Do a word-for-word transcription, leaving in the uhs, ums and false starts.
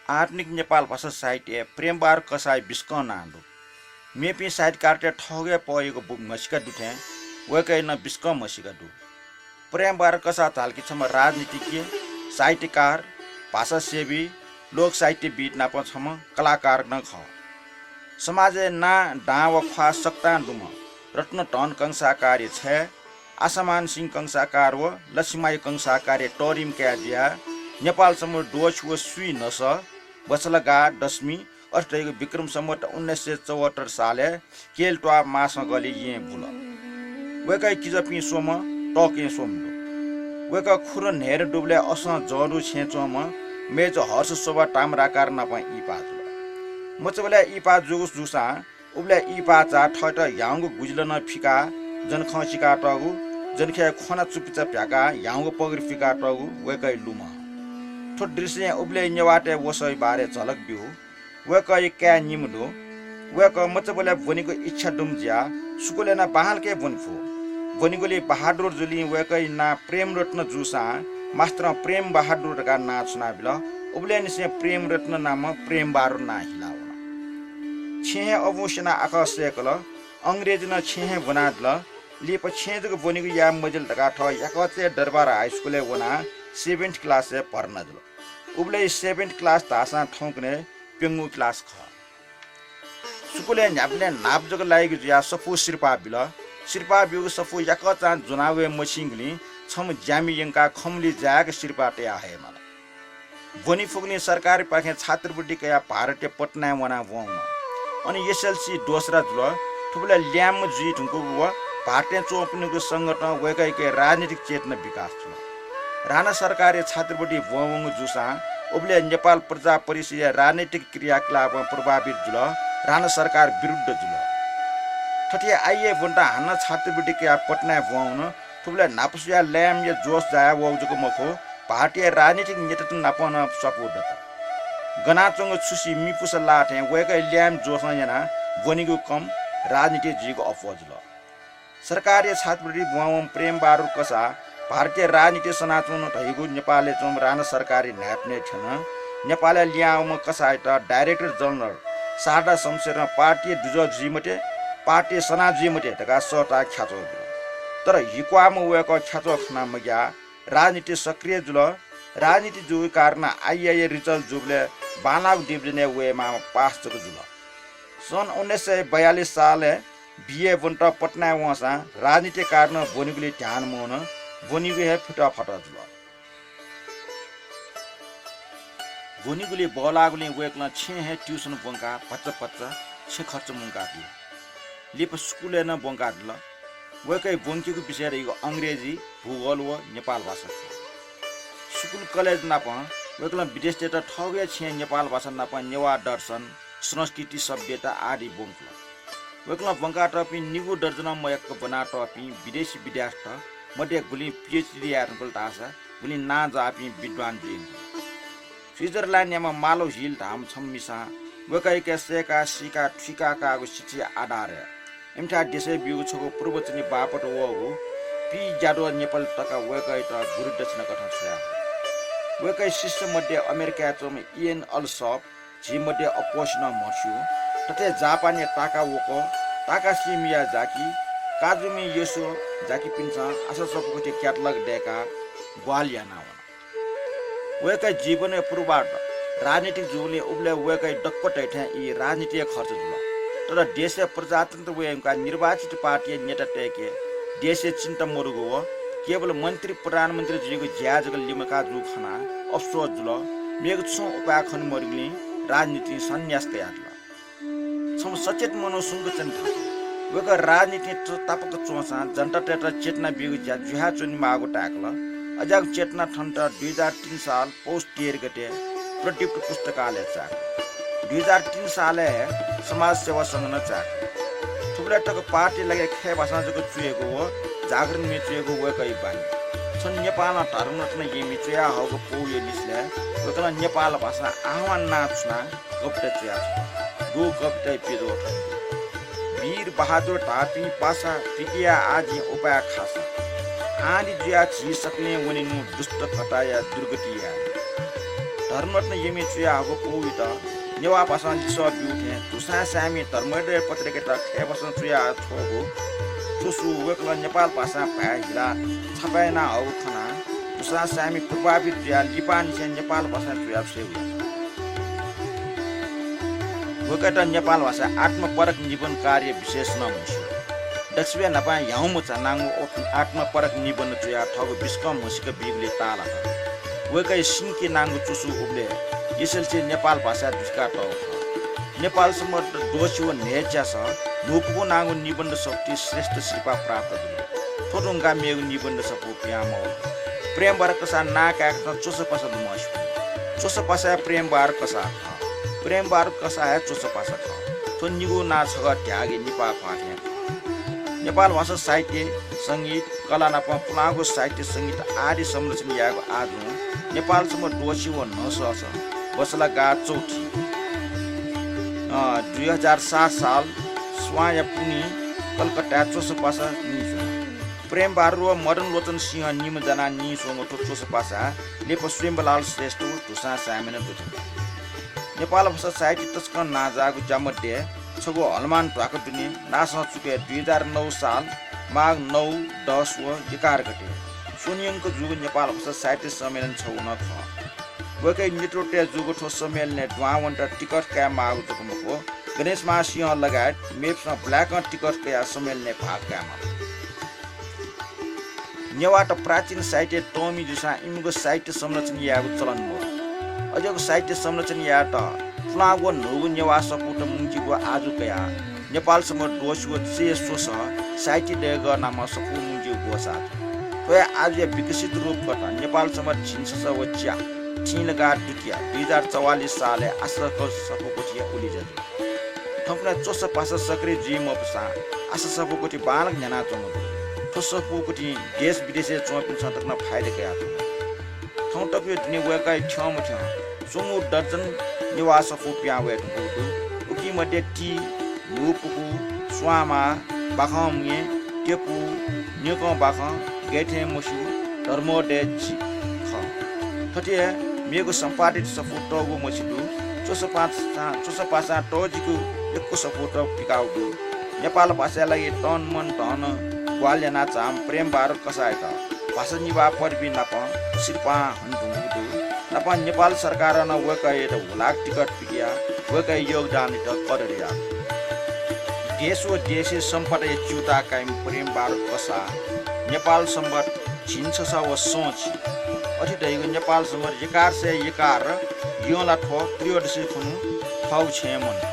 आधुनिक नेपाल भाषा साहित्यय् प्रेमबहादुर कसाःया बिस्कं नां दु। मेपिं साहित्यकारतय् थःगु हे पहःयागु बुँ म्हसीका दु थें वय्कःया नं बिस्कं म्हसीका दु। प्रेमबहादुर कसाः धाल कि छम्ह राजनीतिज्ञ, साहित्यकार, भाषासेवी, लोक साहित्यविद् नाप छम्ह कलाकार नं खः। समाजय् नां, दां व ख्वाः सकतां दुम्ह रत्नधन कंसाकारया छय्, आशामान सिंह कंसाकार व लक्ष्मीमाया कंसाकारया तःधिम्ह काय् जुयाः नेपाल संवत् द्वःछि व स्वीं न्हसः, बछलागाः दशमी, अथे धइगु विक्रम संवत् उन्नाइस सय चौहत्तर सालय् केहेँ त्वाः मासंकलय् येँ बुल। वय्कःया किजापिं स्वम्ह तःकेहेँ स्वम्ह दु। वय्कः खुर न्हय्दँ दुबलय् असं जःदु छेँय् च्वंम्ह मय्जु हर्ष शोभा ताम्राकार नाप इहिपाः जुल। मचाबलय् इहिपाः जूगु जूसां उबलय् इहिपाः चाः थःत ह्याउँगु गुजिला नं फिकाः जनखँ सिकातःगु, जनखँय् ख्वना चुपिचा भ्याकाः ह्याउँगु पगडी फिकातःगु वय्कःया लुमं। थ्व दृश्यं उबलय् नेवाःतय् वसःया बारे झलक ब्यू। वय्कःया काय् निम्ह दु। वय्कः मचाबलय् ब्वनेगु इच्छा दुम्ह जुयाः स्कूलय् नं बांलाक हे ब्वने फु। ब्वनेगुली बहादुर जुलिं वय्कःया नां प्रेमरत्न जूसां मास्तरं प्रेम बहादुर धकाः नां छुनाबिल। उबलय् निसें प्रेमरत्न नामं प्रेमबहादुर नां हिला वन। छेँय् हे अबुं स्यनाः आखः सय्कल। अंग्रेजी नं छेँय् हे ब्वनादिल। लिपा छेँय् जक ब्वनेगु याये मजिल धकाः थः याकःचय् दरबार हाई स्कूलय् वनाः seventh class-य् भर्ना जुल। उबलय् seventh class धाःसां थौंकन्हय् प्यंगू class खः। स्कूलय् न्ह्याबलें न्हापा जक लाइगु जुयाः सफू सिरपाः बिल। सिरपाः ब्यूगु सफू याकःचां ज्वना वये मछिंगुलिं छम्ह ज्यामि यंकाः खमुलिइ जाय्क सिरपाः तयाः हयेमाल। ब्वने फुगुलिं सरकारपाखें छात्रवृत्ति कयाः भारतया पटनाय् वनाः ब्वं वन। अन SLC दोस्रा जुल। थुबलय् ल्याय्म्ह जुइ धुंकूगु व भारतय् च्वंपिनिगु संघतं वय्कःयाके राजनीतिक चेतना विकास जुल। राणा सरकारया छात्रवृत्ति ब्वं वंगु जूसां उबलय् नेपाल प्रजा परिषदया राजनीतिक क्रियाकलापं प्रभावित जुल। राणा सरकार विरुद्ध जुल। थथे आइए ब्वनेत हानं छात्रवृत्ति कयाः पटनाय् ब्वं वन। थुबलय् न्हापा स्वयाः ल्याय्म्हया जोश जाया वःगु जक मखु, भारतीय राजनीतिक नेतात नाप नं स्वापू दत। गनाच्वंगु छुसि मिपुसा लाः थें वय्कःया ल्याय्म्ह जोशं यानाः ब्वनेगु कम, राजनीतिइ जुइगु अप्वः जुल। सरकारया छात्रवृत्ति ब्वं वंम्ह प्रेमबहादुर कसाः भारतीय राजनीतिइ सनाच्वन धइगु नेपालय् च्वंम्ह राणा सरकारया न्हाय्पनय् थ्यन। नेपालय् लिहां वंम्ह कसाःयात director general शारदा शमशेरं पार्टीया दुजः जुइ मते, पार्टीइ सना जुइ मते धकाः सःताः ख्याच्वः बिल। तर हिक्वाःम्ह वय्कः ख्याच्वः खना मग्याः राजनीतिइ सक्रिय जुल। राजनीति जूगु कारणं आइआइए result जूबलय् बांलाःगु division-य् वयेमाःम्ह पास जक जुल। सन् उन्नाइस सय बयालिस सालय् BA ब्वनेत पटनाय् वंसां राजनीतिया कारणं ब्वनेगुलिइ ध्यान मवन, ब्वनीगु हे फितःफातः जुल। ब्वनीगुलिइ बहलाःगुलिं वय्कलं छेँय् हे tuition ब्वंकाः भचा भचा छेँ खर्च मुंकादिल। लिपा स्कूलय् नं ब्वंकादिल। वय्कःया ब्वंकेगु विषय धइगु अंग्रेजी, भूगोल व नेपाल भाषा खः। स्कूल कलेज नापं वय्कलं विदेशतय्त थःगु हे छेँय् नेपाल भाषा नापं नेवाः दर्शन, संस्कृति, सभ्यता आदि ब्वंकल। वय्कलं ब्वंकातःपिं निगू दर्जनं मयक्क ब्वनातःपिं विदेशी विद्यार्थीत मध्ये गुलिं PhD याये धुंकल धाःसा गुलिं नांजाःपिं विद्वान जुइ धुंकल। स्विजरल्याण्डयाम्ह मालो हिल धाःम्ह छम्ह मिसां वय्कःयाके सय्काः सीकाः थुइका काःगु शिक्षाया आधारय् इमिथाय् देशय् ब्यूगु छगू प्रवचनी बापत वःगु पीज्याद्वः नेपाल तका वय्कःयात गुरुदक्षिणा कथं छ्वयाहल। वय्कःया शिष्य मध्ये अमेरिकाय् च्वंम्ह इएन अल्सप, झी मध्ये अप्वःसिनं म्हस्यू, थथे जापानया ताकावोको, ताकाशी मियाजाकी, काजुमी योसिओ जाकीपिन्सं आशा सफूगुति catalog दय्काः ग्वाहालि यानावन। वय्कःया जीवनया पूर्वार्ध राजनीतिक जूगुलिं उबलय् वय्कःया दक्व धइथें ई राजनीतिया खर्च जुल। तर देशय् प्रजातन्त्र वये धुंकाः निर्वाचित पार्टीया नेतातय्के देशय् चिन्ता मदुगु व केवल मन्त्री प्रधानमन्त्री जुइगु ज्या जक लिमका जूगु खनाः अफसोस जुल। मेगु छुं उपाय खने मदुगुलिं राजनीतिं सन्यास कयादिल। छम्ह सचेत मनू सुंक च्वने थाकु। वय्कः राजनीतिं त-, तापाक च्वंसां जनतातय्त चेतना बीगु ज्या जुयाच्वनेमाःगु ताय्कल। अज्याःगु चेतना थन्त दुई हजार तीन साल पौष तेह्र गते प्रदीप्त पुस्तकालयय् चाय्कल। दुई हजार तीन सालय् हे समाज सेवा संघ नं चाय्कल। थुबलय् तक पार्टी लागिं खय् भाषां जक च्वयेगु व जागरण म्ये च्वयेगु वय्कःया बानी। छन्हु नेपालं धर्मरत्न येँमि च्वयाहःगु पौया लिसलय् वय्कलं नेपाल भाषां आह्वान नां छुनाः कविता च्वयाच्वन। गुगु कविताया पेजं थथे दु। वीर बहादुर धाःपिं पासा पिकयाः आः जिं उपाय खासा। आँधी जुयाः झी सकलें वनेनु दुष्ट घटाया दुर्गति याये। धर्मरत्न यःम्हिं च्वयाहःगु पौयात नेवाः भाषां लिसः ब्यू थें धुसां साय्‌म्हिं धर्मोदय पत्रिकायात खय् भाषां च्वयाहःगु च्वसु वय्‌कलं नेपाल भाषां भाय् हिलाः छापा यानाहःगु खनाः धुसां साय्‌म्हिं प्रभावित जुयाः लिपांनिसें नेपाल भाषां च्वयाः स्वयेगु यात। वय्‌कःयात नेपाल भाषाय् आत्मपरक निबन्धकार विशेषण नं म्हस्यू। दक्वसिबय् न्हापां ह्याउँमचा नांगु आत्मपरक निबन्ध च्वयाः थःगु बिस्कं म्हसीका बीगुलिइ ताःलात। वय्‌कःया सिंके नांगु च्वसु उबलय् यसेलिसें नेपाल भाषाय् दुथ्याकातःगु खः। नेपाल संवत् द्वःछि व न्हय्‌च्यासः न्हूपुगु नांगु निबन्ध सफुतिइ श्रेष्ठ सिरपाः प्राप्त जुल। थ्व धुंकाः मेगु निबन्ध सफू पिहां मवल। प्रेमबहादुर कसाः नां काय्‌कथं च्वसा पासा लुमंसिबलय् च्वसा पासाया प्रेमबहादुर कसाः खः। प्रेमबहादुर कसाः हे च्वसा पासा खः। थ्व निगू नां छगः ध्यागि निपाः ख्वाः थें खः। नेपाल भाषा साहित्य, संगीत, कला नाप पुलांगु साहित्य संगीत आदि संरक्षण यायेगु आजुं नेपाल संवत् द्वःछि व न्हसःसः बसला गाः चौथि, अ, दुई हजार सात साल स्वांया पुन्हि कलकत्ताय् च्वसा पासा नीच्वन। प्रेमबहादुर व मदन लोचन सिंह निम्ह जानाः नीच्वंगु थ्व च्वसा पासा लिपा स्वयम्भूलाल श्रेष्ठ व धुसां साय्‌म्हिं नं दुथ्यात। नेपाल भाषा साहित्य तसकं नांजाःगु ज्या मध्ये छगू हलमान ध्वाखा दुने नासं चुकय् दुई हजार नौ साल माघ नौ, दस व एघार गते स्वनियंक जूगु नेपाल भाषा साहित्य सम्मेलन छगू नं खः। वय्‌कःया नेतृत्वय् जूगु थ्व सम्मेलनय् दुहां वनेत टिकट कायेमाःगु जक मखु, गणेश महासिंह लगायत मेपिन्सं ब्ल्याकं टिकट कयाः सम्मेलनय् भाग कायेमाल। नेवाःत प्राचीन साहित्य तःमि जूसां इमिगु साहित्य संरक्षण यायेगु चलन मदु। अज्याःगु साहित्य संरक्षण यायेत पुलांगु न्हूगु नेवाः सफूत मुंकेगु आजु कयाः नेपाल संवत् द्वःछि व चय्‌स्वसः साहित्य देगः नामं सफू मुंकेगु ग्वसाः दु। थ्व हे आजुया विकसित रूप कथं नेपाल संवत् झिंछसः व च्याः, थिंलगाः दुतिया दुई हजार चौवालिस सालय् आशा सफू गुथिया उलिज्या जू। थौंकन्हय् च्वसा पासा सक्रिय जुइ मफुसां आशा सफू गुथि बांलाक न्ह्यानाच्वंगु दु। थ्व सफू गुथिं देश विदेशय् च्वंपिन्सं तक नं फाइदा कयाच्वंगु दु। थौं तकया दिनय् वय्‌कःया थ्यंमथ्यं स्वंगू दर्जन नेवाः सफू पिहां वये धुंकूगु दु। उकी मध्ये ति, न्हूपुकु, स्वांमाः, बाखं म्ये, टेपु, न्यंकं बाखं, गय् थें मस्यू, धर्मोदय जि खः। थथे हे मेगु सम्पादित सफू तःगु मछि दु। च्वसा पासां, च्वसा पासां तःजिकु यक्व सफूत पिकाःगु दु। नेपाल भाषाया लागि तन मन धन ग्वाहालि यानाः झाःम्ह प्रेमबहादुर कसाःयात भाषा निभाः पदवी नाप सिरपाः हने धुंकूगु दु। नापं नेपाल सरकारं नं वय्‌कःयात हुलाक टिकट पिकयाः वय्‌कःया योगदानयात कदर याः। देश व देशया सम्पदाया च्यूताः काइम्ह प्रेमबहादुर कसाः नेपाल संवत् झिंछसः व संछि, अथे धइगु नेपाल संवत् एघार सय एघार यंलाथ्व त्रयोदशी खुन्हु थःगु छेँय् मन्त।